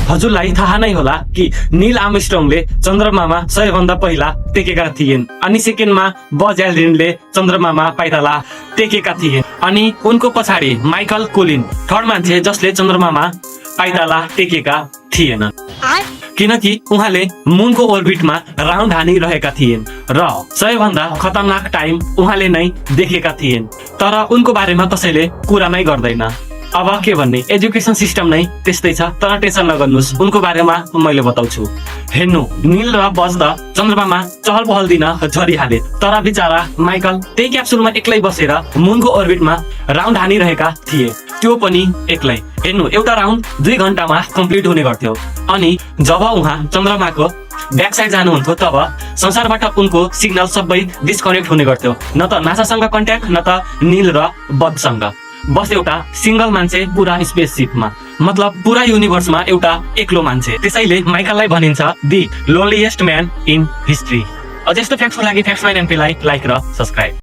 हजुरलाई थाहा नै होला कि नील आर्मस्ट्रङले चन्द्रमामा सबैभन्दा पहिला टेकेका थिएन अनि सेकेन्डमा बज एल्ड्रिनले चन्द्रमामा पाइताला टेकेका थिए अनि उनको पछाडि माइकल कोलिन थर्ड मान्छे जसले चन्द्रमामा पाइताला टेकेका थिएन किनकि उहाँले मुनको ओर्बिटमा राउन्ड हानिरहेका थिएन र सबैभन्दा खतरनाक टाइम उहाँले नै देखेका थिएन तर उनको बारेमा कसैले कुरा नै गर्दैन। अब के भन्ने, एजुकेसन सिस्टम नै त्यस्तै छ, तर टेन्सन नगर्नुहोस्, उनको बारेमा मैले बताउँछु। हेर्नु, नील र बज त चन्द्रमामा चहल पहल दिन झरिहाले तर बिचारा माइकल त्यही क्याप्सुलमा एक्लै बसेर मुनको ओर्बिटमा राउन्ड हानिरहेका थिए, त्यो पनि एक्लै। हेर्नु, एउटा राउन्ड 2 घण्टामा कम्प्लिट हुने गर्थ्यो अनि जब उहाँ चन्द्रमाको ब्याक साइड जानुहुन्थ्यो तब संसारबाट उनको सिग्नल सबै डिस्कनेक्ट हुने गर्थ्यो, न त नासासँग कन्ट्याक्ट न त नील र बजसँग। बस एउटा सिंगल मान्छे पुरा स्पेसशिपमा, मतलब पुरा युनिभर्समा एउटा एक्लो मान्छे। त्यसैले माइकललाई भनिन्छ दि लोनलिएस्ट म्यान इन हिस्ट्री। अझ यस्तो फ्याक्ट्सको लागि फ्याक्ट्स माइ एमपीलाई लाइक र सब्स्क्राइब।